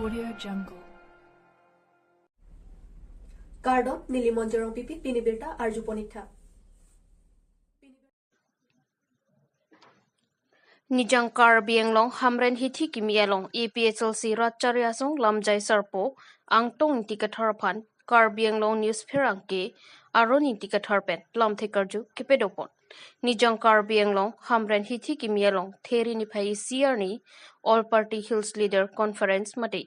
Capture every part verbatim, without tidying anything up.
Audio Jungle. Kardom, neli Monjorong Pipi, pini birta arjupon ik tha. Nijang Karbi Anglong Hamren hithi kimi along A P H L C rat chari asong lamjai sarpo Angtong Ingti Kathar aphan Karbi Anglong News pherangke Arun Ingti Kathar pen lamthe karju kepadopon. Nijang Karbi Anglong Hamren hithi kimi along Theri niphai isi arni All Party Hills Leader Conference mate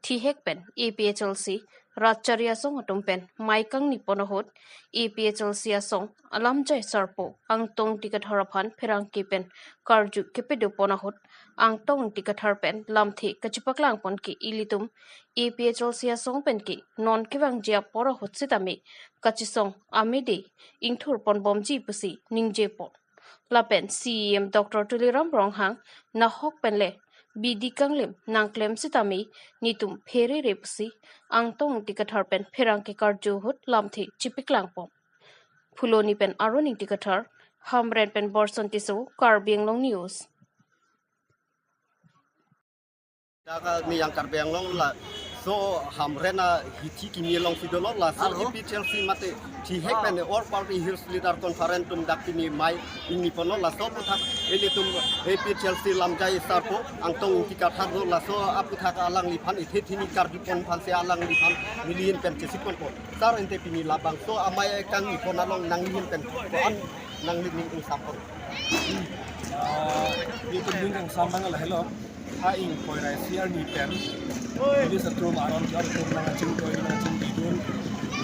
thihek pen A P H L C rat chari asong atum pen mai kangnipon ahut A P H L C asong alamjai sarpo Angtong Ingti Kathar aphan pherangke pen karju kepadopon ahut Angtong Ingti Kathar pen lamthe kachepaklangpon ke ilitum A P H L C asong pen ke non kevangji apor ahut sitame kachesong amede ingthurponbomji pusi ningjepon. Lapen C E M Doctor Tuliram Ronghang nahok pen le bidi kanglim nangklem sitame nitum pherere pusi Angtong Ingti Kathar pen pherangke karju ahut lamthe chepaklangpon. Phuloni pen Arun Ingti Kathar, Hamren pen Borson Tisso, Karbi Anglong News. Dak, ah, Nijang Karbi Anglong laso Hamren ahithi kimi alongsi dolo, laso Aro? A P H L C mate thihek pen All Party Hills Leader Conference atum dak pini mai ingniponlo, laso aphuthak ilitum A P H L C lamjai sarpo Angtong Ingti Kathar do, laso aphuthak alangliphan ithe thini karjupon aphansi alangliphan neli ahin pen chesiponpo. Sir, ante pini labangso amei kangnipon along nangli ahin pen ko-an nangli ning ingsampon? Ah, itum ning kangsam abang lahelo. Ha ingkoi ra isi arni pen police atum aron kejor atum nangkachingkoi nangkachingbidun,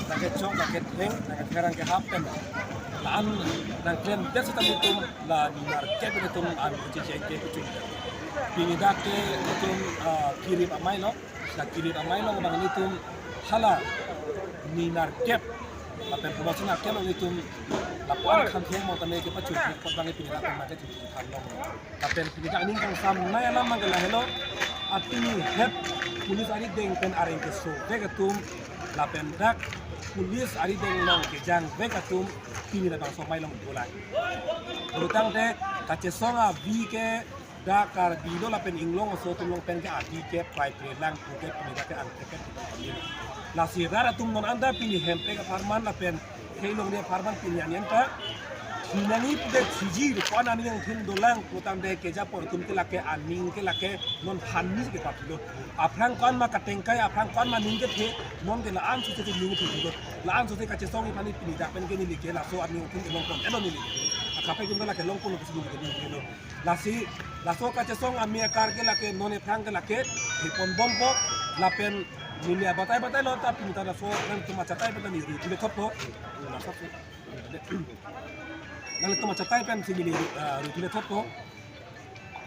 nangkechok nangketheng nangketherang kehap pen la-an nangklemdet sitame itum la nimarkep atum an kachecheng ke kuchung. Pini dak ke itum, ah, kirip amei lo, la kirip amei lo abang ilitum hala nimarkep lapen promotion akep lo ilitum lapuan kham theng mo tame kepachun apot abang pini dak ke chun than long. Lapen pini dak ning kangsamnei alam abang ke lahelo, atini het police arideng pen areng kesovek atum lapen dak police arideng along kejangvek atum pini labangso amei along dolang. Pulotangte kachesong avi ke dak Karbi lo lapen inglong aso atum along pen ke avi ke prai prelang puke pini dak ke angkeket. Lasi rat atum non anta pini Hemprek apharman lapen Theilongri apharman pini anyan ta thinangji puke thiji ko-an aning angthin dolang pulotangte keja apor atum ke lake aning ke lake non phanni ke pathilo. Aphrang ko-an ma katengkai, aphrang ko-an ma ning kethe, non ke la-an sose ke ning thilo. La-an sose kachesong iphan pini dak pen ke neli ke laso aning angthin ke longpon, edo neli ke. Akape atum ke lake longpon lo pusi neli ke neli ke lo. Lasi, laso kachesong amei akar ke lake non ephrang ke lake theponbompo lapen neli abatai batai lo ta pini ta laso nangtum achatai pen ta neli rutu le thotpo. Laso nanglitum achatai pensi neli, ah, rutu le thotpo.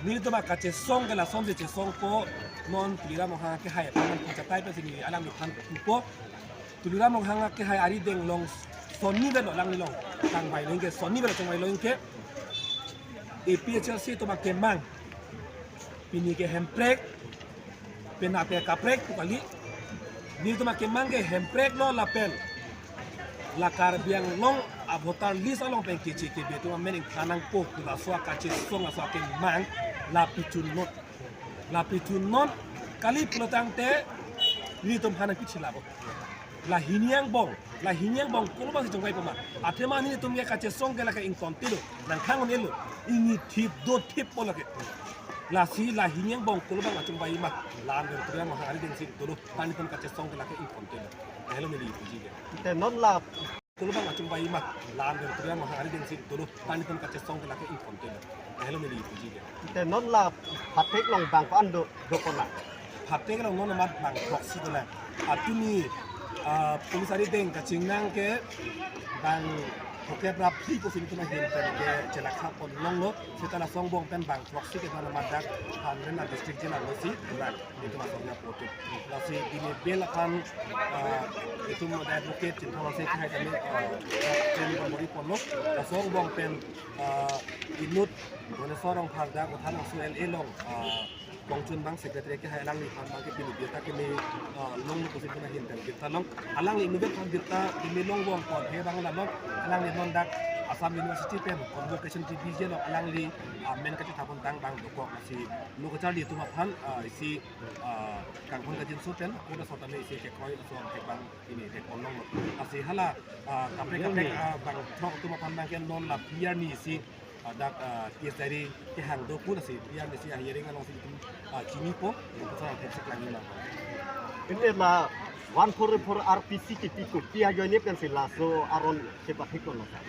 Nelitum akachesong ke lasonsi chesongpo, non Tuliram Ronghang akehai aphan nangtum achatai pensi neli alangliphan thupo. Tuliram Ronghang akehai arideng along sonni avelo alangli along chongvai lo anke, sonni avelo chongvai lo anke. A P H L C atum akemang pini ke Hemprek, penap ke kaprek pu kali. Nelitum akemang ke Hemprek lo lapen la Karbi Anglong avoter list along pen keche kebe atum amen ingthan nangpo pu laso akachesong laso akemang lapu chunnon. Lapu chunnon kali pulotangte nelitum aphan nangpichilabo. La hini angbong, la hini angbong kolo abangsi chongvaipo ma? Athema nelitum ke kachesong ke lake ingtontelo, nangkhang un-elo, ingni thip do thippo lake. Lasi la hini angbong kolo abang achongvai ma? La-an Tuliram Ronghang aridengsi dolo, ta nelitum kachesong ke lake ingtontelo. Lahelo neli puji ke. Te non la kolo abang achongvai ma? La-an Tuliram Ronghang aridengsi dolo, ta nelitum kachesong ke lake ingtontelo. Lahelo neli puji ke. Te non la phatek along bang ko-an do, do pon na? Phatek along non amat bang throksi dolang. Atumi, ah, police arideng kachingnang ke bang throkkep ra phli ko sini tuma hin pen ke chelakha pon longlo. Seta laso angbong pen bang throksi ke non amat dak Hamren a-district jail alongsi dolang. Nelitum asong ya potu. Lasi pini bail aphan, ah, itum advocate Chinthong Hanse akehai tame, ah, pen bang bori ponlo. Laso angbong pen, ah, inut Bhubaneswar Rongphar dak Uthan Angsu L A along, ah, kongchun abang secretary akehai alangliphan abang ke pini birta kimi, ah, longlo pusi puna hin pen birta long. Alangli inutvet aphan birta kimi longvong pon he abang la long. Alangli non dak Assam University pen convocation division along alangli amen kachethapontang abang dokok, lasi lo kacharli atum aphan, ah, isi, ah, kangkon kajinso pen, koda sotame isi kekroi aso abang ini dek onlong lo. Lasi hala, ah, kaprek kaprek, ah, bangthrok atum aphan abangke non la P R ni isi, ah, dak, ah, case diary kehang do pu, lasi P R ni isi hearing alongsi itum, ah, chinipo, itum sa thek sek lagi ma. Ante la one forty-four R P C kipi kopi ajoine pensi laso aron kepathik lo, sir?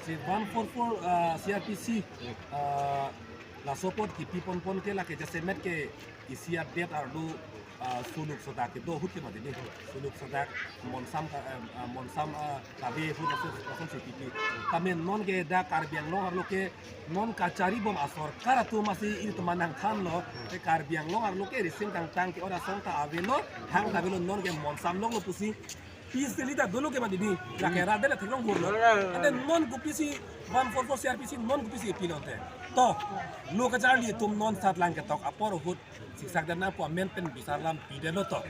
Si one forty-four, ah, C R P C, ah, laso apot kipi ponpon ke lake jasemet ke isi adet arlo, ah, suluk sodak kedo ahut ke mati ni. Suluk sodak monsam ka, eh, ah, monsam, ah, kave ahut laso, lasonsi kipi. Tame non ke dak Karbi Anglong arlo ke non kachari bom asorkar atum asi ilitum nangthanlo. Te Karbi Anglong arlo ke risim tangtang ke ora song ta avelo, hang ta avelo, non ke monsam longlo pusi. Peace rally ta dolo ke mati ni. Lake rat det theklong hurlo. Ante non kopisi one forty-four C R P C non kopisi pilo te. To, lo kacharli atum non sat lang ketok apor ahut siksak det nangpo amen pen bisar lam pidetlo to.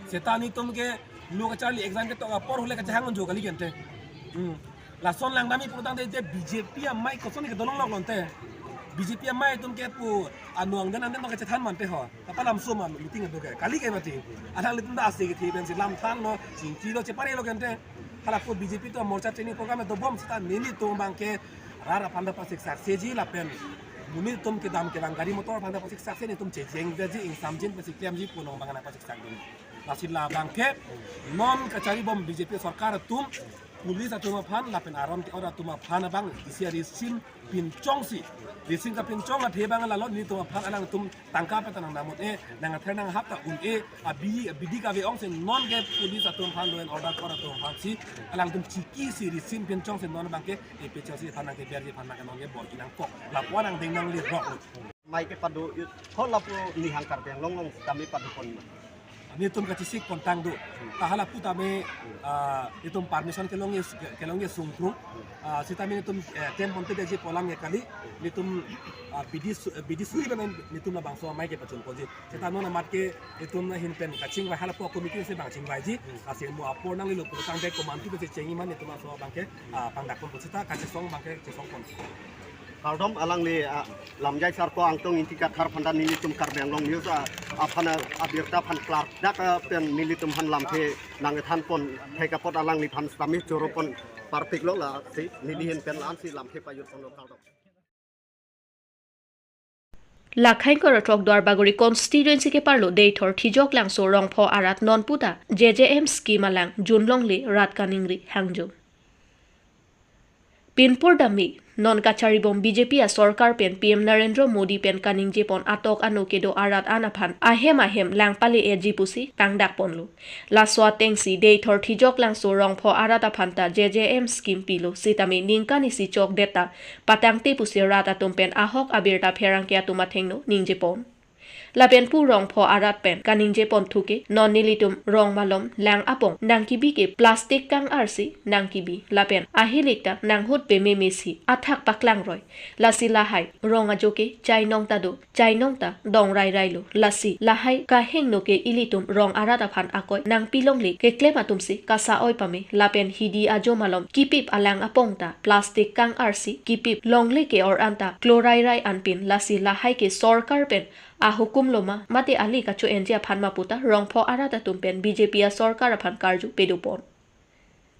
Seta nelitum ke lo kacharli exam ketok apor ahut le kachehang unjo kali ke ante. Hmm. Lason lang nami putangte B J P amei koson ke dolong lok lo ante. B J P amei atum ke pu anuang den anden kachethan mante ho. Tapa lamso ma meeting do ke. Kali ke mati. Alanglitum ta ase kethe pensi lamthanlo, chingkilo, cheparelo ke ante. Hala pu B J P atum morcha training program dobom seta nelitum abangke rat aphan ta pasiksak seji lapen monit atum kedam kevang gari motor aphan ta pasiksak se nelitum chejeng veji ingsamjin pensi klemji pu non abang nangpasiksak dun. Lasi la abangke non kachari bom B J P sorkar atum, police atum aphan lapen aron ke-ot atum aphan abang isi arisim pinchongsi, risim kapinchong athe abang lalo nelitum aphan alangtum tangka pen ta nang namut e, nang ather nang hap ta un e, abi, abidi kave ongsi non ke police atum aphan, law and order corps atum aphansi alangtum chikisi risim pinchongsi non abangke A P H L C aphan nangkeberji aphan nangke non ke bor-i nangkok. Lapu-an angdeng nanglirok. Amei kepado, it, ko lapu nihang Karbi Anglong along kami padopon ma? Nelitum kachesik pontang do. Ta hala putame, ah, itum permission kelongji, kelongji sungkrung. Ah, sitame nelitum, eh, tem ponte deji polam ke kali. Nelitum, ah, bidi su-, eh, bidi suri bana nelitum labangso amei kepachun ponji. Seta non amat ke nelitum ahin pen kachingvai hala pu committee si abang chingvaiji. Lasi mo apor nanglelo putangte komantu pensi chengji ma nelitum laso abangke, ah, pangdakpon pu seta kachesong abangke chesong pon. Kardom alangli, ah, lamjai sarpo Angtong Ingti Kathar aphan ta nelitum Karbi Anglong News, ah, aphan, ah, abirta aphan klardak, ah, pen nelitum aphan lamthe nangthan pon thek apot alangliphan sitame choro pon parpiklo, lasi neli ahin pen la-ansi lamthe pajut ponlo, kardom. Lakhain korotrok Duarbagori constituency keparlo Deithor Thijok Langso Rongpho arat non puta J J M scheme alang junlongle rat kaningri hangjo. Pinpur dami non kachari bom B J P asorkar pen P M Narendra Modi pen kaningjepon atok ano kedo arat an aphan ahem ahem lang pale-eji pusi pangdakponlo. Laso atengsi Deithor Thijok Langso Rongpho arat aphan ta J J M scheme pilo sitame ningkan isi chokdet ta patangte pusi rat atum pen ahok abirta pherangke atum athengno ningjepon. Lapen pu Rongpho arat pen kaningjepon thuke non nelitum rong malom lang apong nangkebi ke plastic kang-arsi nangkebi lapen ahilik ta nanghut pememesi athak paklangroi. Lasi lahai rong ajo ke chainong ta do, chainong ta dong rairailo. Lasi lahai kahingno ke ilitum rong arat aphan akoi nangpilongle, keklem atumsi kasa-oi pame lapen hidi ajo malom kipip alang apong ta plastic kang-arsi kipip longle ke or-an ta klorairai anpin. Lasi lahai ke sorkar pen ahukum lo ma mate ali kacho-enji aphan ma puta Rongpho arat atum pen B J P asorkar aphan karju pedopon.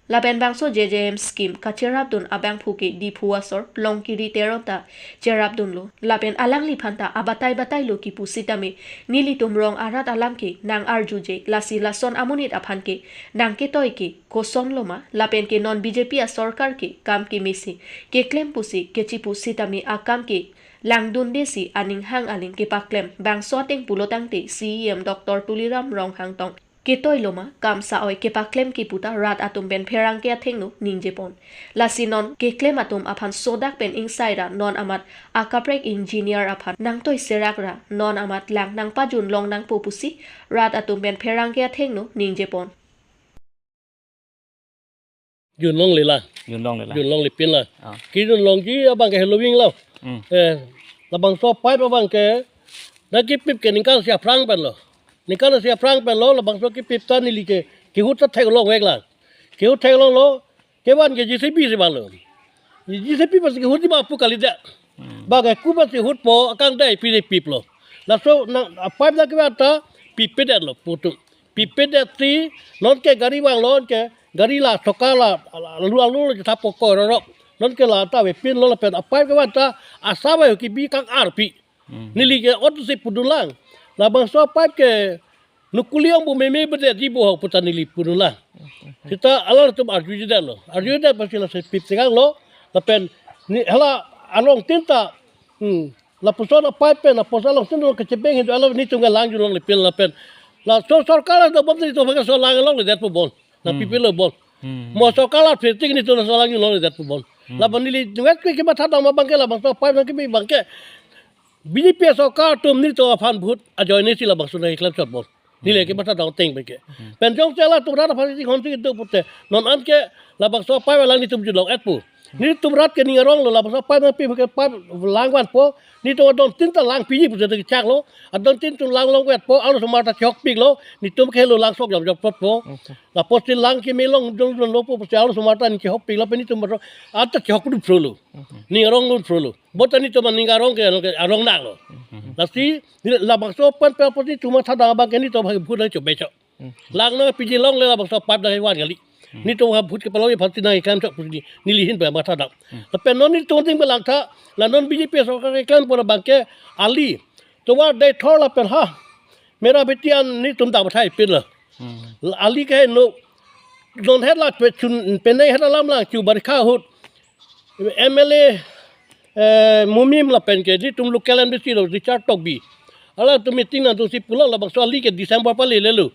Lapen bangso J J M scheme kacherapdun abangphu ke Diphu asor Longkiri Teron ta cherapdunlo. Lapen alangliphan ta abatai batailo kipu sitame nelitum rong arat alam ke nang-arjuje, lasi lason amonit aphan ke nangketoi ke kosonlo ma, lapen ke non B J P asorkar ke kam kemesi keklem pusi kechipu sitame akam ke langdundesi aning hang aling kepaklem bangso ateng pulotangte C E M Doctor Tuliram Ronghang tong ketoilo ma, kam sa-oi kepaklem ke puta rat atum pen pherangke athengno ningjepon. Lasi non keklem atum aphan sodak pen ingsaira non amat akaprek engineer aphan nangtoi serakra non amat lang nangpajun long nangpo pusi rat atum pen pherangke athengno ningjepon. Junlongle la. Junlongle la. Junlongle pin la. Ah. Kejunlongji abang ke heloving la. Hmm. Eh, labangso pipe abang ke nangkipip ke ningkan isi aphrang pen lo. Ningkan isi aphrang pen lo, labangso kipip ta neli ke kehut ta theklongvek la. Kehut theklonglo, kevan ke J C B si vanlo. Niji se pi pasi hut ma pu kalidet. Hmm. Bang ke ku pasi hutpo akangdai pi ne piplo. Laso nang a pipe nangkevan ta pipedetlo putu. Pipedetsi nonke gari vanglo, nonke gari la soka la, la, lu alu le thapo ko rorok. Nonke la ta vepinlo lapen a pipe kevan ta asap ayo kebi kang-arpi. Hmm. Neli ke ot si pudunlang. Labangso a pipe ke nukuli ong bu meme bedetji bu ho pu ta neli pudunlang. Seta alanglitum arjujedetlo. Arjujedet pasi la se pip tekanglo. Lapen ne hala alongtin ta. Hmm. Lapuson a pipe pen, lapuson alongtin lo kechebeng hin do, hala netum ke lang ju longle pil lapen. Laso sorkar do bom netum ke so lang longledet pu bon. Na Hmm. pipelo bon. Hmm. Mo sorkar la phetik netum so lang ju longledet pu bon. Hmm. Lapen neli duet ke kematha dam abang ke labangso a pipe nangkepi abang ke B J P sorkar atum netum aphan vote ajoine si labangso nangklemchot bon. Neli Hmm. kematha dam ateng abang ke. Hmm. Pen jongsi halatum rat aphan si honsi do pute. Non an ke labangso a pipe alanglitum ju long-et pu. Netum rat ke ning aronglo, labangso a pipe nangpi ke pipe lang vanpo. Netum adontin ta langpiji pute kechaklo. Adontin atum lang longvetpo, arlosomar ta chokpiklo. Netum ke lo lang sok jam jam potpo. Okay. Lapuson lang keme longdunlo pu pusi arlosomar ta ne chokpiklo, pen netum rat ta chok du phrulo. Mhm. Ning arong lun phrulo. Bo ta netum ning arong ke, ke arong nanglo. Mhm. Lasi ne labangso pen pe pusi netum matha dam abang ke netum ha bhut nangchobecho. Hmm. Lang nangpiji longle labangso a pipe nangvan kali. Hmm. Netum ha bhut kepalong aphan si nangklemchot pusi neli hin pe matha dam. Hmm. Lapen non netum ding belang tha, la non B J P sorkar keklem pon abang ke ali. Tovar dei thor lapen ha. Mera betian netum dam thai pin la. Hmm. Ali ke no. Non het la pe chun penai het alam lang chu barikha ahut. M L A, eh, Mumim lapen ke netum local M D C lo Richard Tokbi. Alangtum meeting nangdunsi pulo labangso ali ke December palelelo.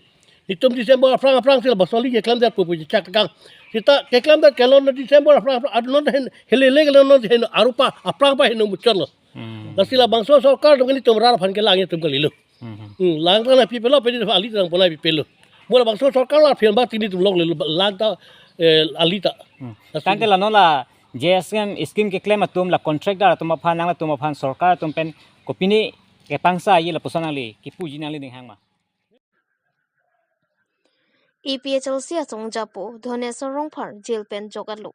Netum December aphrang aphrang si labangso ali keklemdet pu pu chak kang. Seta keklemdet ke non December aphrang aphrang, ad non hin helele ke non hin arupa aphrang pa hin muchotlo. Hmm. Lasi labangso sorkar atum ke netum rat aphan kelang atum kalilo. Hmm. Hmm, lang ta nangpipelo, pedi ali ta nangpona pipelo. Mo labangso sorkar la phian ba tini tum longlelo lang ta, eh, ali ta. Hmm. Lasi tangte la non la J S M scheme keklem atum la contractor atum aphan nanglatum aphan sorkar atum pen kopine kepangsa ye lapuson nangli kipuji nangli ning hang ma? A P H L C asong japo Dhoneswar Rongphar jail pen jok-etlo.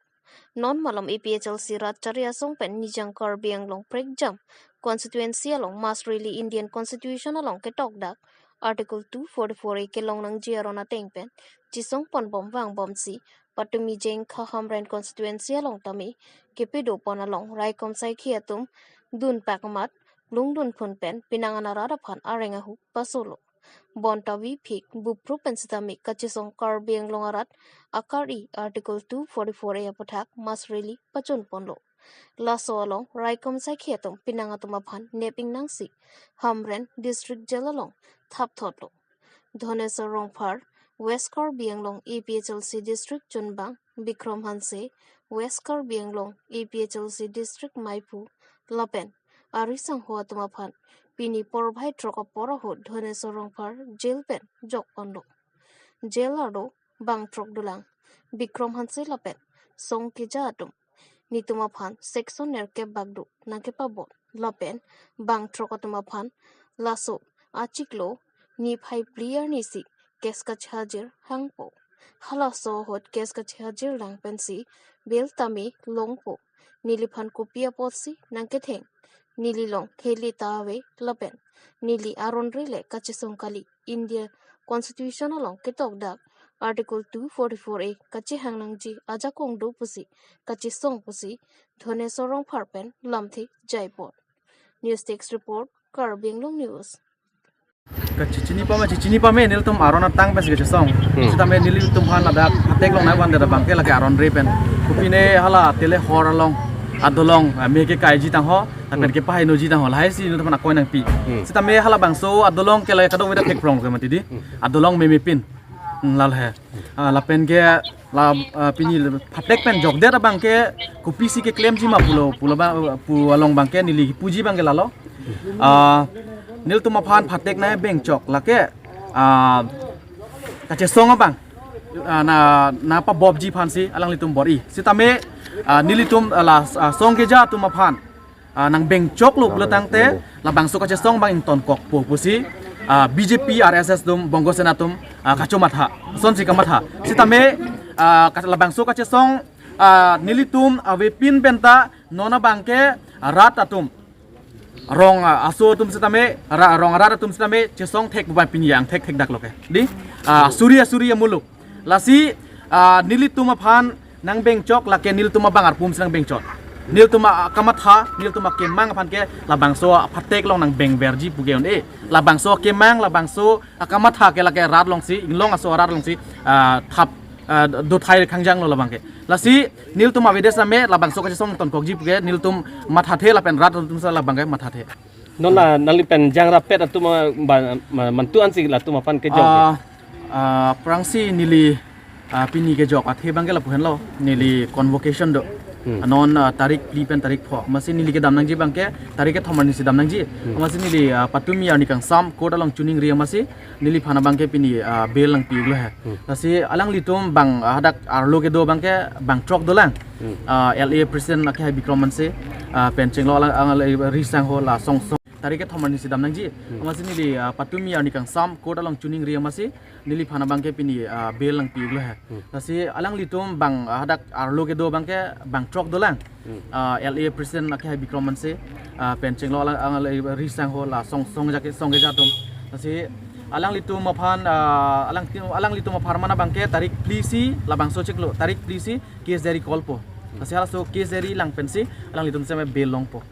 Non malom A P H L C rat chari asong pen Nijang Karbi Anglong prekjam constituency along mass rally Indian Constitution along ketokdak Article two forty-four A kelong nangji aron ateng pen chisong ponbom vangbomsi patumi Jengkha Hamren constituency along tame kepido pon along raikom saikhi atum dunpak amat lungdun phun pen pinang an arat aphan areng ahuk pasolo. Bonta vi phik bupru pen sitame kachisong Karbi Anglong arat akari Article two forty-four A aputhak mass rally pachun ponlo. Laso along raikom saikhi atum pinang atum aphan nep ingnangsi Hamren District Jail along thapthotlo. Dhoneswar Rongphar, West Karbi Anglong A P H L C District chunbang, Bikrom Hanse, West Karbi Anglong A P H L C District maiphu, lapen ari sangho atum aphan pini porbai throk apor ahut Dhoneswar Rongphar jail pen jok ponlo. Jail arlo bang throk dolang, Bikrom Hanse lapen song keja atum netum aphan section nerkep bak do nangkepabor lapen bang throk atum aphan laso achiklo niphai phli arnisi case kachehajir hangpo. Halaso ahut case kachehajir lang pensi bail tame longpo. Neliphan kopi apotsi nangketheng? Neli long kheli ta ave lapen neli aron re le kachisong kali, India Constitution along ketokdak Article two forty-four A kachehang nangji ajakong do pusi kachisong pusi Dhoneswar Rongphar pen lamthe jaipon. News Desk Report, Karbi Anglong News. Kachechini pame, chechini pame nelitum aron atang pensi kachisong. Hmm. Sitame nelitum aphan ladak atek long nai wan dada bangke lake aron re pen. Kopine hala tele hor along, adolong, ah, me kekaiji tangho, lapen Hmm. kepahenoji tangho, lahai si nelitum aphan akoi nangpi. Hmm. Sitame halabangso adolong ke lake kadokave ta thekprong ke mati di. Hmm. Adolong memepin. Hmm, lal he. Ah, lapen ke la, ah, pini phatek pen jokdet abangke kopisi keklemji ma pulo, pulo ba, pu along bangke neli puji abangke lalo. Ah, nelitum aphan phatek nai bengchok lake, ah, kachesong abang, ah, na, nangpabopji aphansi alanglitum bor-i. Sitame, ah, nelitum, ah, la, ah, song keja atum aphan, ah, nangbengchoklo pulo tangte labangso kachesong abang ingtonkokpo pusi, ah, B J P, R S S atum, Bongo Sena atum, ah, kachomatha. Sonsi kamatha. Sitame, ah, ka-, labangso kachesong Ah, nelitum avepin penta non abangke rat atum, rong, ah, aso atum sitame, ra-, rong rat atum sitame chesong thek ba pini angthek thekdak lo ke. Di, ah, suri asuri amuluk. Lasi, ah, nelitum aphan nangbengchok, lake nelitum abang arpum si nangbengchok. Nelitum akamatha, nelitum akemang aphan ke labangso aphatek along nangbengverji pu ke un-e. Labangso akemang, labangso akamatha ke lake rat alongsi, inglong aso rat alongsi, ah, thap, ah, dothai khangjang lo labang ke. Lasi nelitum avedet sitame labangso kachesong tonkokji pu ke nelitum mathathe lapen rat atum si labang ke mathathe. Non la nangli pen jangrapet atum, ah, ba, ma, mantu ansi latum aphan kejok. Ah, ah, aphrangsi neli, ah, pini kejok athe abangke lapu henlo, neli convocation do. Hmm. Non, ah, tarik phli pen tarik pho. Amatsi neli kedam nangji abangke tarik kethom arni si dam nangji. Hmm. Amatsi neli, ah, patumi arni kangsam court along choningri amatsi neliphan abangke pini, ah, bail nangpi-iklo he. Hmm. Lasi alanglitum bang, ah, hadak arlo kedo abangke bang throk dolang. Hmm. Ah, L A president akehai Bikram Hanse, ah, pen chenglo alang, alang, alang, ri sangho la song song. Tarik kethom arni si dam nangji. Hmm. Amatsi neli, ah, patumi arni kangsam court along choningri amatsi neliphan abangke pini, ah, bail nangpi-iklo he. Hmm. Lasi alanglitum bang, ah, hadak arlo kedo abangke bang throk dolang. Hmm. Ah, L A president akehai Bikram Hanse, ah, pen chenglo alang, alang, alang, ri sangho la song song jake song keja atum. Lasi alanglitum aphan, ah, alang, alanglitum apharman abangke tarik phli si labangso chiklo, tarik phli si case diary call po. Lasi halaso case diary lang pensi alanglitum seme bail longpo.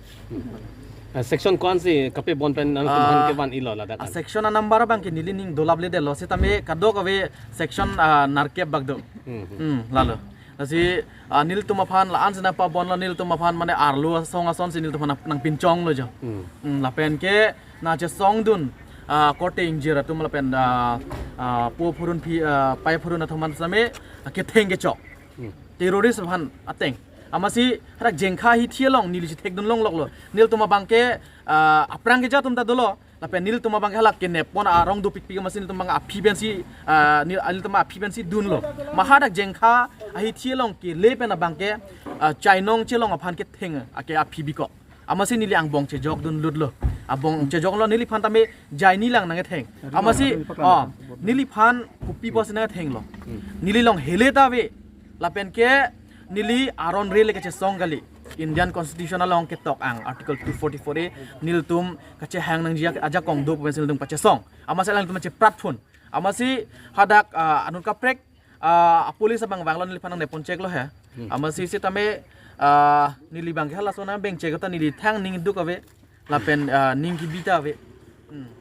Ah, section ko-ansi kapebon pen nangtum aphan, ah, kevan-iklo ladak, ah, an? Section a-number abangke neli ning dolapledetlo, sitame kadokave section, ah, nerkep bak do. Hmm, hmm. Hmm, lalo. Lasi, ah, nelitum aphan la-ansi nangpabonlo, nelitum aphan mane arlo asong asonsi nelitum aphan nang, nangpinchonglo jo. Hmm. Hmm, lapen ke nangchesongdun, ah, korte ingjir atum lapen, ah, ah, po phurun phi, ah, pai phurun atum aphan sitame, ah, ketheng kechok. Hmm. Terrorist aphan ateng. Amatsi hadak Jengkha ahithi along neli chethekdun longloklo. Nelitum abangke, ah, aphrang keja atum ta dolo. Lapen nelitum abangke halake nepon arong dopikpik amatsi nelitum abang aphi pensi, ah, nel-, nelitum aphi pensi dunlo. Ma hadak Jengkha ahithi along kele pen abangke, ah, chainong chelong aphan ketheng ake aphi bikok. Amatsi neli angbong chejokdun lutlo. Angbong chejoklo, neliphan tame jaini lang nangketheng. Amatsi, oh, neliphan kopi pusi nangkethenglo. Hmm. Neli long hele ta ave. Lapen ke neli aron rele kachesong kali. Indian Constitution along ketok ang Article two forty-four A, nelitum kachehang nangji ajakong do pu pensi nelitum pachesong. Amatsi alangtum chepratphun. Amatsi hadak, ah, anut kaprek, ah, police abang vanglo, neliphan nangnepon cheklo he. Hmm. Amatsi sitame, ah, neli abangke halaso nangbengchek ta neli thang ning duk ave. Lapen, ah, ning kebi ta ave. Hmm.